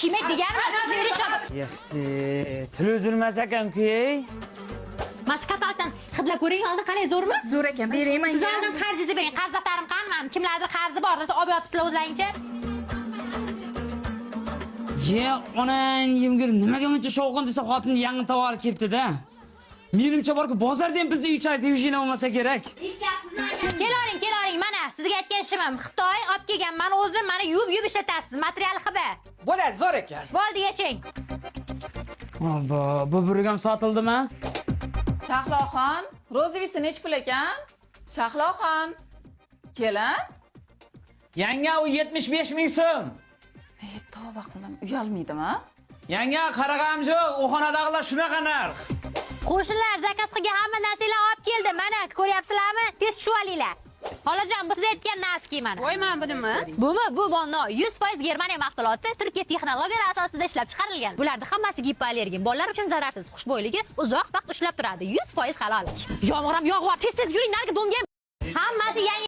Kiymaydi deganim, zerikib. Yaxshi, til uzilmas ekan-ku, ey. Mana shu katalogdan hidlab ko'ring, oldin qalay, zo'rmi? Zo'r ekan, bering Siz menga. oldin qarzingizni bering. Qarz daftarim qani mani? Kimlardir qarzi bor desa, olib yotibsizlar o'zlaringcha. Ye, onang yemgir, nimaga buncha shovqin desa, xotin yangi tovar kelibdi-da. Menimcha borku, bozorda ham bizni uycha divishina bo'lmasa kerak. Kelavering, kelavering, mana sizga aytgan shimim. Xitoy olib kelgan. Mana o'zim, mana yuvib-yuvib ishlatasiz. Material hibi. Bo'ladi, zo'r ekan. Bo'ldi, yeching. Obbo, bu birig ham sotildimi? Shahloxon, розовый si nechi pul ekan? Shahloxon. Kelin. Yanga, u 75 ming so'm. Ey, tavba qildim, uyalmaydimi? Yanga, qarag'am yo'q, u xonadagilar shunaqa narx. Qo'shnilar заказ qilgan hamma narsalarni olib keldi. Mana ko'ryapsizlarmi? Tez tushib olinglar. Xolajon, bu siz aytgan носки mana. Voy, mana bunimi? Bumi? Bu bonno 100% Germaniya mahsuloti, Turkiya texnologiyalari asosida ishlab chiqarilgan. Bularning hammasi gipoallergen, bolalar uchun zararsiz, xushbo'yligi uzoq vaqt ushlab turadi. 100% halol. Yomg'ir ham yog'yapti. Tez-tez yuring, narigi domga. Hammasi yangi.